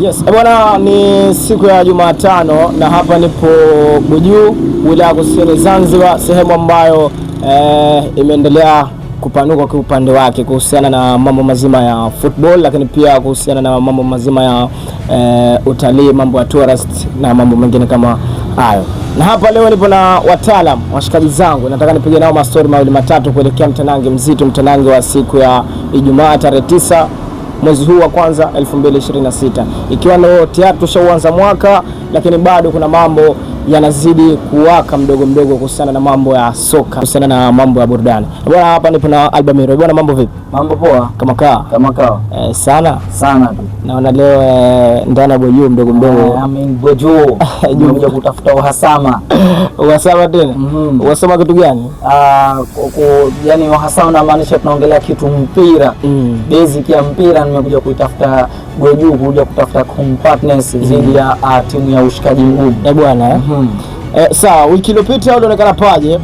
Yes, bwana, ni siku ya Jumatano na hapa nipo Bujuu, wilaya Kusini Zanzibar, sehemu ambayo imeendelea kupanuka kwa upande wake kuhusiana na mambo mazima ya football, lakini pia kuhusiana na mambo mazima ya utalii, mambo ya tourist na mambo mengine kama hayo. Na hapa leo nipo na wataalam washikaji zangu, nataka nipige nao mastori mawili matatu kuelekea mtanange mzito, mtanange wa siku ya Ijumaa tarehe 9 mwezi huu wa kwanza 2026, ikiwa ndio tayari tushauanza mwaka, lakini bado kuna mambo yanazidi kuwaka mdogo mdogo kuhusiana na mambo ya soka, kuhusiana na mambo ya burudani. Bwana, hapa nipo na Albamiro. Bwana, mambo vipi? Mambo poa. Kama kaa Kama kawa. Sana Sana tu. Naona leo ndani ya Bujuu mdogo mdogo. I mean Bujuu. Nimekuja kutafuta uhasama. Uhasama tena? Mhm. Uhasama kitu gani? Yani uhasama unamaanisha tunaongelea kitu mpira. Basic ya mpira nimekuja kuitafuta Bujuu, kuja kutafuta compactness dhidi ya timu ya ushikaji mgumu. Bwana eh? Sawa, wiki iliyopita ulionekana Paje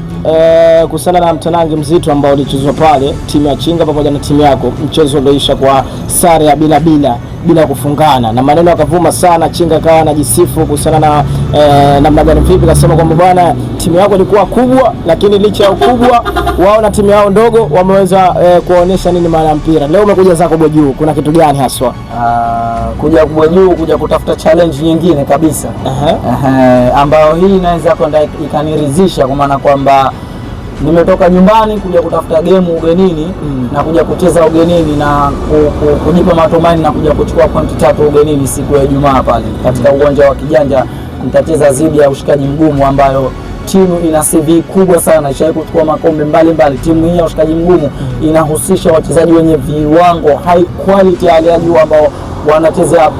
kuhusiana na mtanange mzito ambao ulichezwa pale, timu ya Chinga pamoja na timu yako, mchezo ulioisha kwa sare ya bila bila bila kufungana, na maneno yakavuma sana. Chinga akawa anajisifu kuhusiana na namna gani vipi, kasema kwamba bwana, timu yako ilikuwa kubwa, lakini licha ya ukubwa wao na timu yao ndogo wameweza kuwaonyesha nini maana ya mpira. Leo umekuja zako Bujuu, kuna kitu gani haswa? Kuja Bujuu kuja kutafuta challenge nyingine kabisa. Ambayo hii inaweza kwenda ikaniridhisha, kwa maana kwamba nimetoka nyumbani kuja kutafuta game ugenini na kuja kucheza ugenini na kujipa matumaini na kuja kuchukua pointi 3 ugenini siku ya Ijumaa pale katika uwanja wa Kijanja. Nitacheza dhidi ya ushikaji mgumu ambayo timu ina CV kubwa sana, ishawahi kuchukua makombe mbalimbali. Timu hii ya ushikaji mgumu inahusisha wachezaji wenye viwango high quality, hali ya juu ambao wanachezea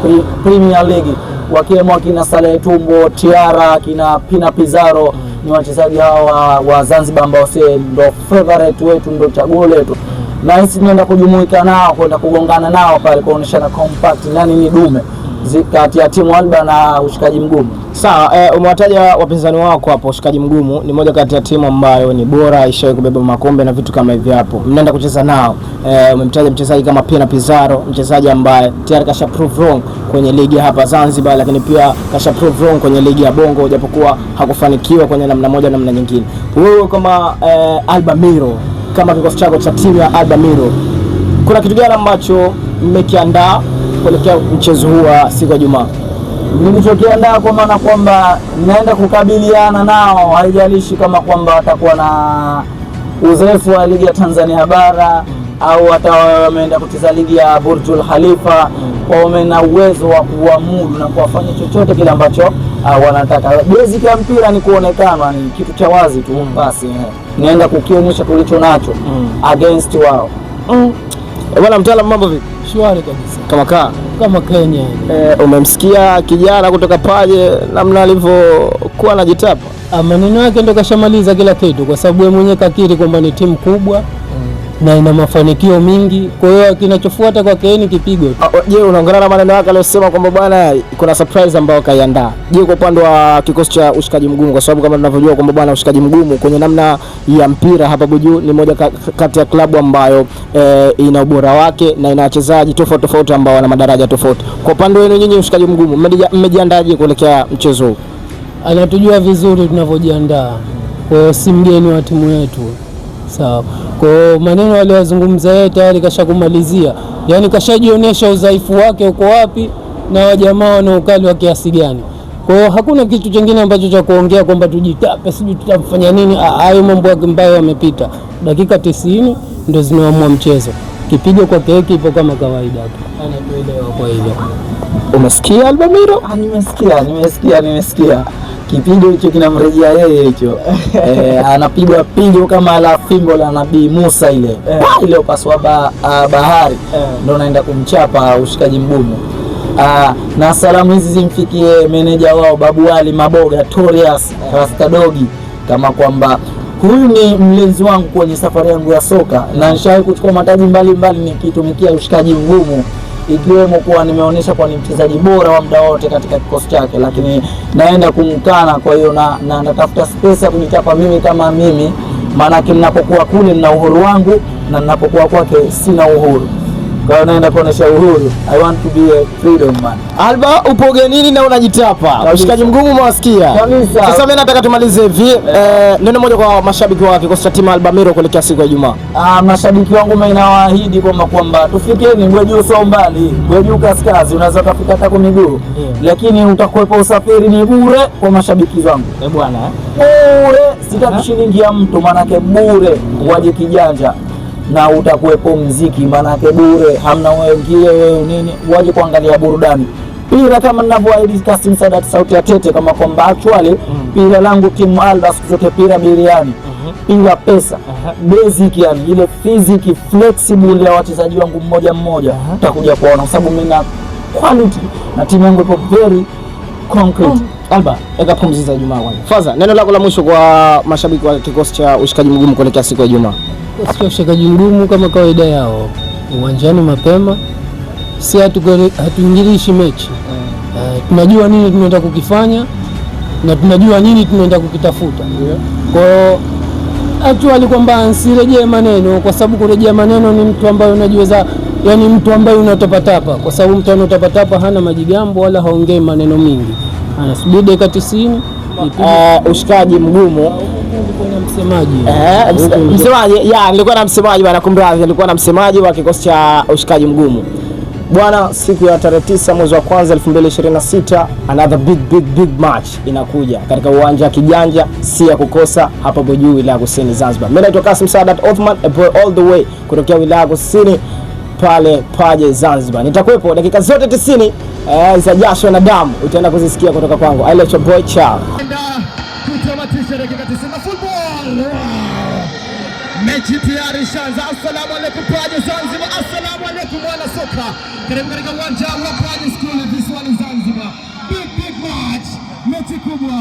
Premier League, wakiwemo akina Saleh Tumbo, Tiara, akina Pina Pizarro. Ni wachezaji hawa wa Zanzibar ambao si ndo favorite wetu, ndo chaguo letu, na sisi tunaenda kujumuika nao, kwenda kugongana nao pale, kuoneshana compact nani ni dume kati ya timu Alba na ushikaji mgumu. Sawa, umewataja wapinzani wako hapo. Ushikaji mgumu ni moja kati ya timu ambayo ni bora, ishawahi kubeba makombe na vitu kama hivyo hapo. Mnaenda kucheza nao. Umemtaja mchezaji kama Pina Pizarro, mchezaji ambaye tayari kasha prove wrong kwenye ligi hapa Zanzibar, lakini pia kasha prove wrong kwenye ligi ya Bongo, japokuwa hakufanikiwa kwenye namna moja namna nyingine. Wewe kama Albamiro, kama kikosi chako cha timu ya Albamiro, kuna kitu gani ambacho mmekiandaa kuelekea mchezo huu wa siku ya Ijumaa? Nilichokiandaa kwa maana kwamba naenda kukabiliana nao, haijalishi kama kwamba watakuwa na uzoefu wa ligi ya Tanzania bara au hata wameenda kucheza ligi ya Burjul Khalifa, wame na uwezo wa kuamudu na kuwafanya chochote kile ambacho wanataka. Basic ya mpira ni kuonekana, ni kitu cha wazi tu basi, naenda kukionyesha tulicho nacho against wao. Bwana mtaalamu, mambo vipi? Shwari kabisa. Kama kaa Kama Kenya. Umemsikia kijana kutoka Paje namna alivyokuwa anajitapa? Maneno yake ndo kashamaliza kila kitu, kwa sababu yeye mwenyewe kakiri kwamba ni timu kubwa na ina mafanikio mingi. Kwa hiyo kinachofuata kwake ni kipigo tu. Je, unaongana na maneno yake aliyosema kwamba bwana kuna surprise ambayo kaiandaa? Je, kwa upande wa kikosi cha ushikaji mgumu, kwa sababu kama tunavyojua kwamba bwana ushikaji mgumu kwenye namna ya mpira hapa Bujuu ni moja kati ya klabu ambayo ina ubora wake na ina wachezaji tofauti tofauti ambao wana madaraja tofauti. Kwa upande wenu nyinyi ushikaji mgumu mmejiandaaje kuelekea mchezo huu? Anatujua vizuri tunavyojiandaa, kwa hiyo si mgeni wa timu yetu. Sawa. Kwa hiyo maneno aliyozungumza yeye tayari kashakumalizia, yaani kashajionyesha udhaifu wake uko wapi na wajamaa wana ukali wa kiasi gani. Kwa hiyo hakuna kitu kingine ambacho cha kuongea kwamba tujitape sijui tutamfanya nini. Hayo mambo ambayo yamepita, dakika 90 ndio zinaamua mchezo. Kipigo kwa keki ipo kama kawaida tu, anatuelewa kwa hivyo. Umesikia Albamiro? Nimesikia. Kipigo hicho kinamrejea yeye hicho. Anapigwa pigo kama la fimbo la Nabii Musa ile. Ile upasua bahari. Ndio naenda kumchapa ushikaji mgumu. Na salamu hizi zimfikie meneja wao Babu Ali Maboga Torias Rastadogi, kama kwamba huyu ni mlinzi wangu kwenye safari yangu ya soka na nishawahi kuchukua mataji mbalimbali nikitumikia ushikaji mgumu, ikiwemo kuwa nimeonyesha kuwa ni mchezaji bora wa muda wote katika kikosi chake, lakini naenda kumkana. Kwa hiyo na natafuta space ya kujitapa mimi kama mimi, maanake ninapokuwa kule nina uhuru wangu na ninapokuwa kwake sina uhuru. Kwa hiyo naenda kuonesha uhuru. I want to be a freedom man. Alba, upo ugenini na unajitapa. Ushikaji mgumu umewasikia. Kabisa. Sasa mimi nataka tumalize hivi, neno moja kwa mashabiki wa kikosi cha timu Albamiro kuelekea siku ya Ijumaa. Ah, mashabiki wangu mimi nawaahidi kwamba tufikeni Bwejuu, sio mbali. Bwejuu kaskazi unaweza kufika hata kwa miguu, lakini utakuwepo usafiri ni bure kwa mashabiki zangu. Eh bwana, eh? Bure, sitaki shilingi ya mtu, manake bure, waje kijanja na utakuwepo mziki, manake bure, hamna wengine wewe nini, waje kuangalia burudani pira kama ninavyoahidi Kasim Sadat, sauti ya Tete, kama kwamba actually pira langu timu Alba siku zote pira biriani, pira pesa basic, yani ile physique flexible ya wachezaji wangu mmoja mmoja utakuja kuona, kwa sababu mimi na quality na timu yangu ipo very concrete. Alba, eka pumzi za Ijumaa kwanza. Faza, neno lako la mwisho kwa mashabiki wa kikosi cha ushikaji mgumu kuelekea siku ya Ijumaa. Kikosi cha ushikaji mgumu kama kawaida yao, uwanjani mapema, si hatuingilishi mechi. Tunajua nini tunaenda kukifanya na tunajua nini tunaenda kukitafuta. Kwa hiyo actually kwamba nsirejee maneno, kwa sababu kurejea maneno ni mtu ambaye unajiweza, yani mtu ambaye unatapatapa, kwa sababu mtu anatapatapa hana majigambo wala haongei maneno mingi, anasubiri dakika 90. Ushikaji mgumu Kuna msemaji. Msemaji ya nilikuwa na msemaji bwana, kumradhi, nilikuwa na msemaji wa kikosi cha ushikaji mgumu bwana. Siku ya tarehe 9 mwezi wa kwanza 2026, another big big big match inakuja katika uwanja wa Kijanja, si ya kukosa hapa Bwejuu, wilaya Kusini Zanzibar. Mimi naitwa Kasim Sadat Othman, a boy all the way kutokea wilaya Kusini pale Paje Zanzibar. Nitakuwepo dakika zote 90 za jasho na damu utaenda kuzisikia kutoka kwangu. I let your boy, ciao. Kutamatisha dakika 90 football. Mechi tayari ishaanza. Assalamu alaikum Paje Zanzibar, assalamu alaikum wana soka. Karibu katika uwanja wa Paje School visiwani Zanzibar. Big big match, mechi kubwa.